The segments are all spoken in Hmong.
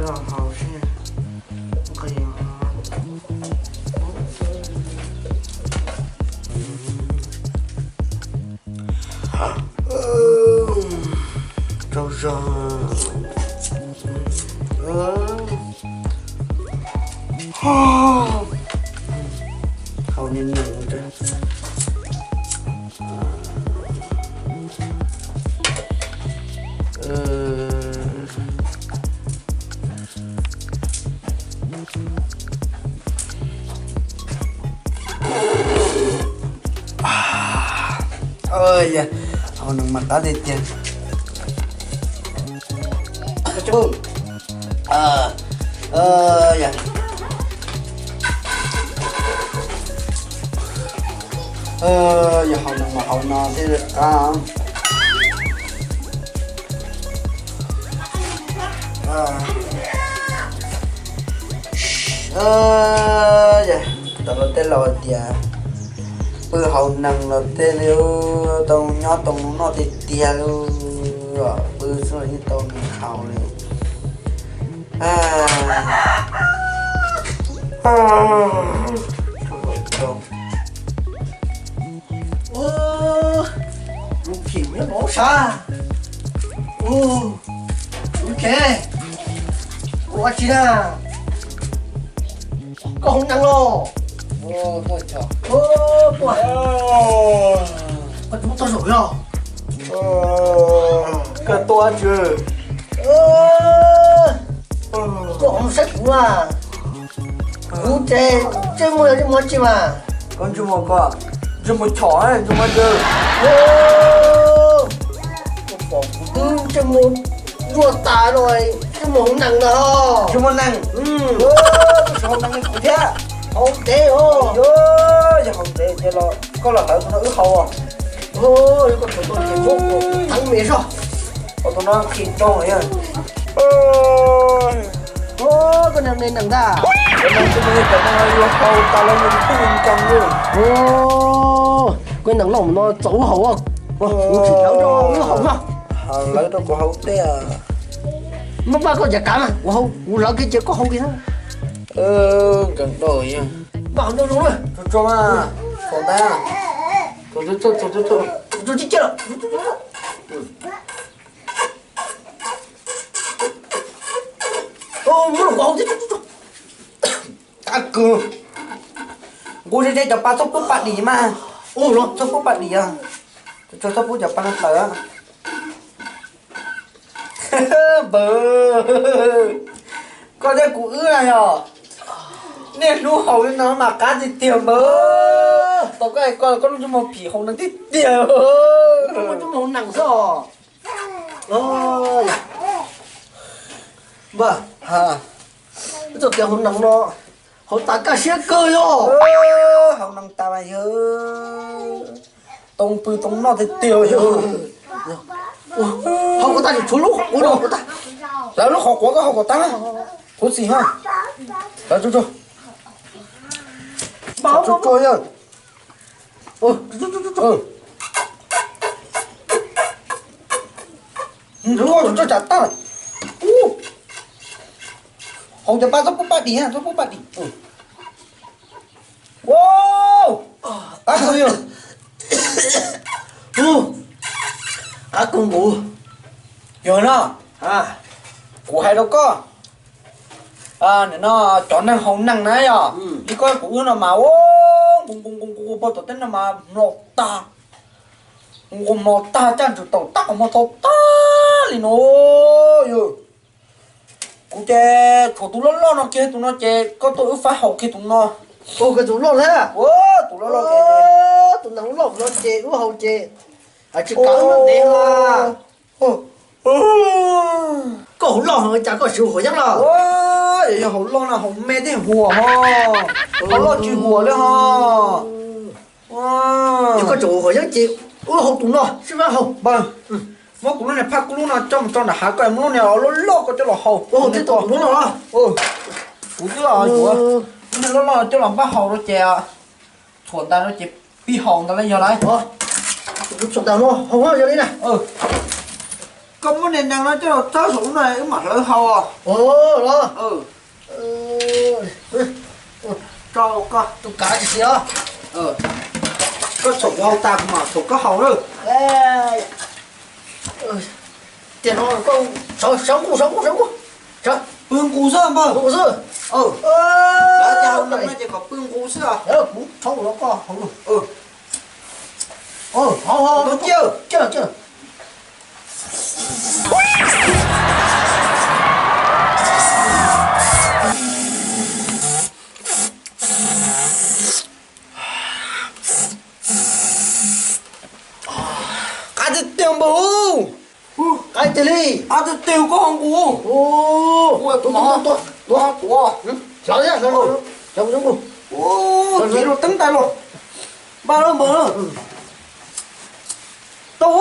Los haus seb nqhis. Tsaug zog. Haus niam niam. Haus nees mas qab tiag tiag. Yog haus nees mas haus no thiaj li qab. Tam los tej laus hais tias pw haus nees los tej li tau nyob tau noj tiag tiag li, pw xwb los yeej tau nws haus li. Ua, mus phim nyob no sav. Ua, ua ke, ua tsi na? Koj hu nees los? Ua, koj tsis muab txog zaum los? Koj tuaj tsi? Koj ho saib kuv mas. Kuv ces ntsej muag yog ntsej muag tsi mas? Koj ntsej muag, koj ntsej muag chom, ntsej muag tsi? Koj pom kuv twb ntsej muag ruaj tas no, ntsej muag hu nees na. Ntsej muag nees. Koj tsis haus nees li kuv thiab. Haus ntev os. Yog haus ntev ces los koj los hlawv tus no wb haus. Koj tsis tau ces muab kuv thab me zog. Haus tus no qhis rau. Koj nees ntag. Cov nees tus no yog cov nees yuav haus tas los yog pheej nkees li. Koj nees loj no txaus wb haus. Kuv tsis hlawv rau wb haus no. Hlawv rau kuv haus tiag. Muab pab koj cov kav mas kuv haus, kuv hlawv kiag ces koj haus kiag. Nkees rau. Pab haus zoo zoo na. Tsuag tsuag mas, txaus ntau. Tsuag tsuag tsuag tsuag. Tsuag tsuag tsuag. Muab los kuv haus thiab. Qab kawg. Nqus ze ze cov pa txhob pub pas dim mas. Txhob pub pas dim os. Txhob pub cov pa no tawm. Npawg, koj thiab kuv wb na yog niaj hnub haus li no mas qab tiag tiag npawg. Tau koj hais koj, koj lub ntsej muag phim haus nees tiag tiag. Lub ntsej muag haus nees xwb os. Npawg, txoj kev haus nees no haus tas kaj siab kawg yog. Haus nees tas mas yog tau pw tau noj tiag tiag yog. Haus kom tag, tshuav lub qhov quav no kom tag. Lawv lub qhov quav koj haus kom tag. Khuv xim ha. Lawv tsuag tsuag. Tsuag tsuag yog. Tsuag tsuag tsam tag. Haus cov pa txhob pub pas dim, txhob pub pas dim. Qab kawg yog. Qab kawg nkaus. Yog no, kuv hais rau koj, nim no cov neeg haus nees na yog li koj kuv wb no mas, nqus nqus nqus nqus puag tom teb no mas mlos tag. Nqus mlos tag, caj ntswg taum tab qhov muag tau tag li no. Yog kuv ces tshuav tus loj loj no kiag, tus no ces koj tuaj wb faib haus kiag tus no. Tus loj thiab. Tus loj loj, tus nees loj no ces wb haus ces tsis kav wb ntev mas. Koj haus loj heev cas koj tsis ua Huas Yeeb los? Yog haus loj no haus me thiaj Huas ho, haus loj tsis Huas li ho. Yog koj tseem ua Huas Yeeb ces wb haus tus no sib faib haus. Npawg, muab kuv lub niag phaj kub lub no coj mus tso nram hav, koj muab lub niag loj loj koj coj los haus. Ua haus thiaj tau tus loj loj. Kuv twb yuav lub niag loj loj coj los npaj haus rau ces txhuam ntawd no ces pib haus ntawd los yog lawm. Txhuam ntawd no haus yog li na. Koj muab niag nees no coj los txawb saum no wb mam hlawv haus. Los, tso koj tus kav tsis siav. Koj txhaum kuv haus tas kuv mam txhaum koj haus lawm. Tiam no koj sawv nqus, sawv nqus, sawv nqus. Pw nqus xwb npawg. Nqus xwb. Lawv tias haus nees no ces kom pw nqus xwb os. Kuv thaub los koj haus lug. Haus, haus, haus, cia, cia. Qab tiag tiag npawg. Qab tiag li. Qab tiag tiag koj haus nqus. Ua tus mov tuaj, tuaj, tuaj. Hlawv thiab, hlawv, hlawv, hlawv, hlawv. Ua, kev los teeb tais los. Npaj los npawg. Tau,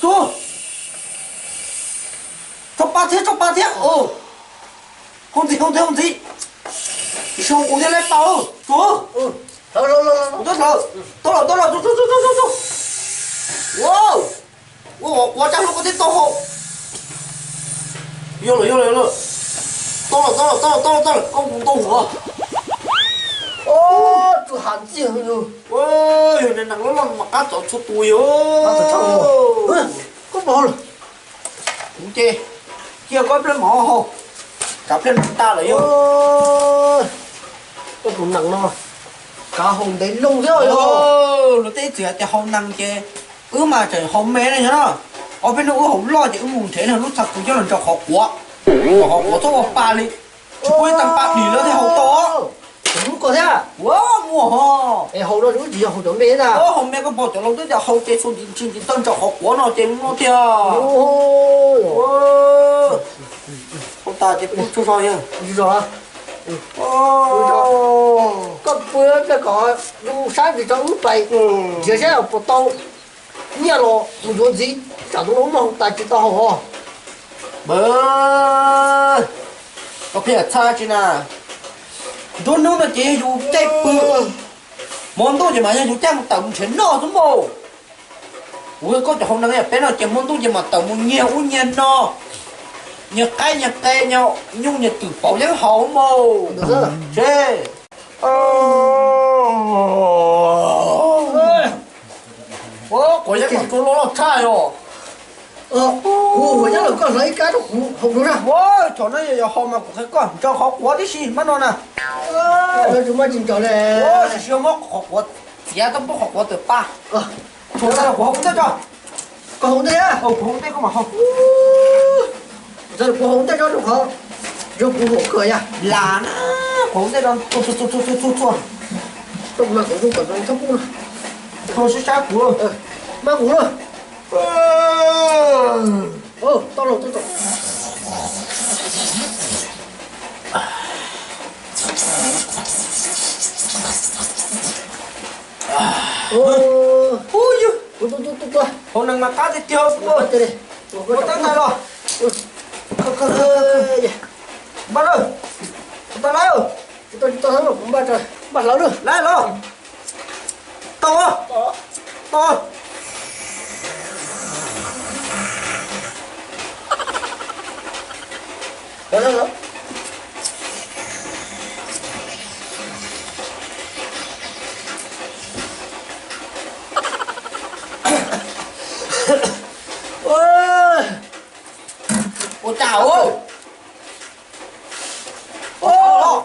tau. Tso pa thiab, tso pa thiab. Hau ntxiv, hau ntxiv, hau ntxiv. Tsis hau kuv thiaj li tau. Hlawv, hlawv, hlawv, hlawv. Kuv twb hlawv. Tau lawm, tau lawm, tau, tau, tau, tau, tau. Ua, ua qhuav qhuav tsa hlo koj thiaj tau hau. Yog lawm, yog lawm, yog lawm. Tau lawm, tau lawm, tau lawm, tau lawm, tau lawm, koj mus ntau hauv. Ua, tus ham ntxiag yog. Ua, yog niag nees loj loj mas qab txaus txhua tus yog. Koj pom lawm. Kuv ces cia koj pliag mov hau, kav pliag nag tag lawm yog. Koj tus nees no kav hau ntev loo thiab yog. Luag tej ib txwm hais tias hau nees ces wb mas tseem hau me ne yog. Ob peb hnub wb hau loj ces wb mus nrhiav lub txha kuv coj los ntsaum qhov quav, kom qhov quav txhob ua pa li. Tsis pub ib tag pa dim lawv thiaj hau tau. Kuv lub ko thiab. Ua muaj ho. Es hau no wb tsis yog hau cov me na. Hau me koj pom cov laus twb tias hau ces txhua ntsis ntsis txawj ntsaum qhov quav no ces no tiag. Hau tas ces pub tsuag zog yog. Koj pw pliag kom zoo saib ntsis tso wb pais nrhiav saib puas tau nyiaj los mus yuav ntxiv, tsam tus no wb muab hau tas tsis tau hau os. Npawg, koj pheej txhawj tsi na. Nruab hnub no ces yog yus caij pw, hmo ntuj ces mas yog yus caij mus tawm mus nrhiav noj xwb mas. Kuv koj cov hau nees yog peb no ces hmo ntuj ces mas tawm mus nyiag ub nyiag no, nyiag qaib nyiag qe, nyiag nyuj nyiag twm pauv yeeb haus mas. Seb. Quav yeeb mas tua loj loj tshaj os. Kuv ua yeeb lawm koj hlawv ib kab rau kuv haus dua na. Ua, thaum no yog yog haus mas kuv qhia koj ntsaum qhov quav tib si mab no na. Tsis muab qhov quav txiav, tau pub qhov quav tawm pa. Thaum no kuv haus kuv ntej tso. Koj haus ntej, kuv haus ntej koj mam haus. Kuv haus ntej tso rau qhov zoo kuv haum kawg yag. Lam na, kuv haus ntej tso, txhua txhua txhua txhua. Tau kuv mas kuv zoo kom txhob pub na. Txhua sib sab kuv. Mab kuv na. Tau los tau tau. Ua, ua, ua, ua, ua. Hau nees mas qab tiag tiag. Ua tab tais los. Npaj lawm. Npaj hlawv lawm. Npaj hlawv lawm. Lawm los. Tau, tau. Ua cas os?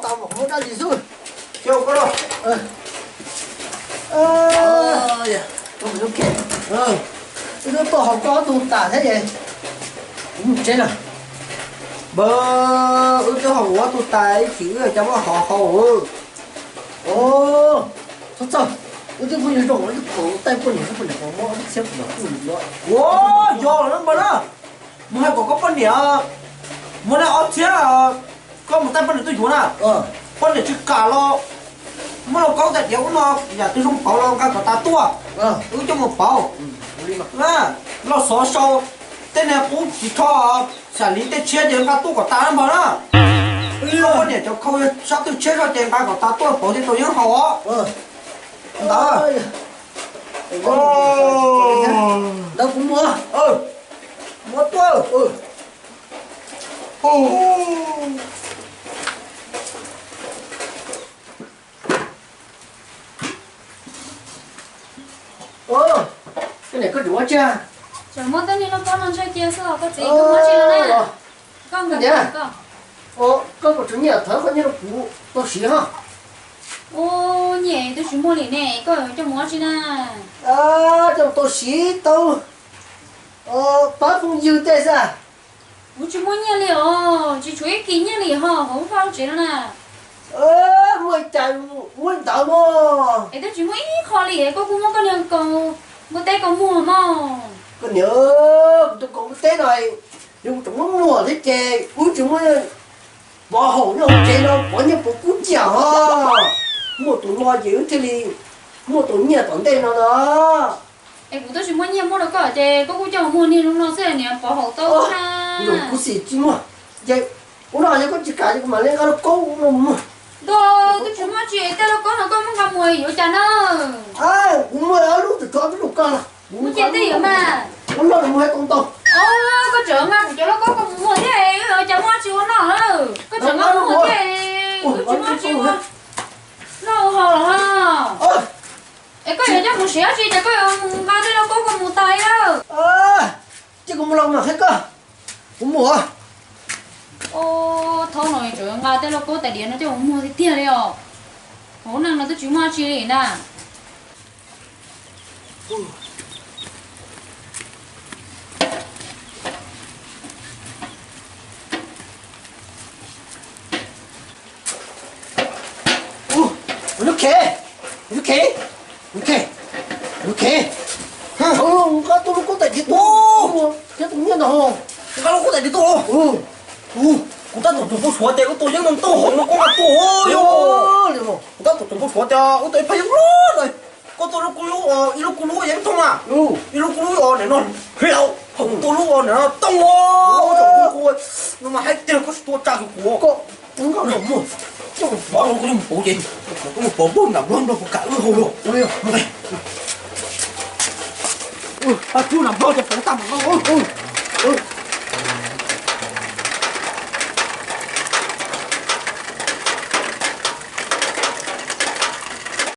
Tau mas kuv muab dab tsi xwb. Wb twb tuaj haus koj ob tug tas thiab es kuv mus tsev lawm. Npawg, wb twb haus kuv ob tug tas ib chim wb cas muab hov haus. Txhob txhawj, wb twb phooj ywg zoo, wb twb koom taij poj niam, poj niam muab ob txhiab kuv los kuj yuav. Ua, yog lawm npawg na. Mus hais kom koj poj niam muab nej ob txhiab, koj mus taij poj niam tuaj yuav na. Poj niam tsis kam los, muab los kaub tais diav ub no, yam twg zoo pauv los nqa kom tas tuaj, wb coj mus pauv. Loj xov sau, tej niag qub tsis tho, xya li tej tshiab ces nqa tuaj kom tas npawg na. Koj poj niam cov khau sab twg tshiab zog ces nqa kom tas tuaj pauv thiaj tau yeeb haus os. Ntawd, ntawd kuv muab, muab Koj niam, koj tseem ua tsi? Tseem muab tej niag lauj kaub no ntshaij cia xwb os koj txiv, koj muab tsi no na? Koj nkag, koj, koj puas tsum nyiaj thov koj nyiaj rau kuv tau siv ho. Ua, nyiaj twb tsis muaj li ne, koj coj mus ua tsi na? Coj mus tau siv tau pab phooj ywg tej xwb. Kuv tsis muaj nyiaj li os, tsis tshuav ib kis nyiaj li ho hauv vaj hauv tsev no na. Muaj cas muaj ntawd mog. Es twb tsis muaj ib qho li, koj kuj muab koj niag kaus npua teb kaus muag mog. Koj niam, kuv tus kaus npua teb no, yog kuv tseem muab muag thiab ces wb tsis muaj pov haum nyob hauv tsev no, pov nyiaj pov kub ciam ho. Muaj tus no ces wb thiaj li muaj tus nyiaj tom ntej no na. Es kuv twb tsis muaj nyiaj muab rau koj ces koj kuj coj mus muag niag zoo no xwb niam, pov haum tau na. Kuv xim tsis muag. Ces ua no yog koj tsis kam ces kuv mam li nqa lauj kaub no mus muag. Ntuj, twb tsis muaj tsi, tej lauj kaub no koj muab nqa mus yuav cas na? Kuv muag ob lub tawm tsov twb rau koj lawm. Muaj cia tej yuav mas. Ua no mus hais tau ntau. Koj tseem nqa kuv cov lauj kaub koj mus muag thiab, cas muaj tsi ua no lawm? Koj tseem nqa mus muag thiab, twb tsis muaj tsi ua noj ua haus los ho. Es koj yuav coj mus siav tsi ces koj yuav mus nqa tej lauj kaub koj mus tas li lawm. Ces kuv mus los mam qhia koj. Kuv mus. Thaum no tseem nqa tej lauj kaub tais diav no coj mus muag tiag tiag li os. Hauv neej no twb tsis muaj tsi li na. Lub khev, lub khev, lub khev, lub khev. Nqa tau lub kaub tais diav tuaj, thiab tus nyiaj ntawd. Nqa lub kaub tais diav tuaj. Kuv tab tom tsoom phooj suav tias wb tau yeeb no tau hauv no koj nqa tuaj yom. Kuv tab tom tsoom phooj suav tias wb tau ib phaj yeeb loj na. Koj tuaj lub kuj lub, ib lub kuj lub yeeb thooj na. Ib lub kuj lub os nim no hlau, hauv tuaj lub os nim no tooj os. No mas hais tias koj tsis tuaj tsa kuv kuv. Koj mus, koj mus pov, koj mus pov ces koj mus pov nram nplog, nplog puas kam wb hau los. Mus, tsuj nram nplog ces pov tag mam noj.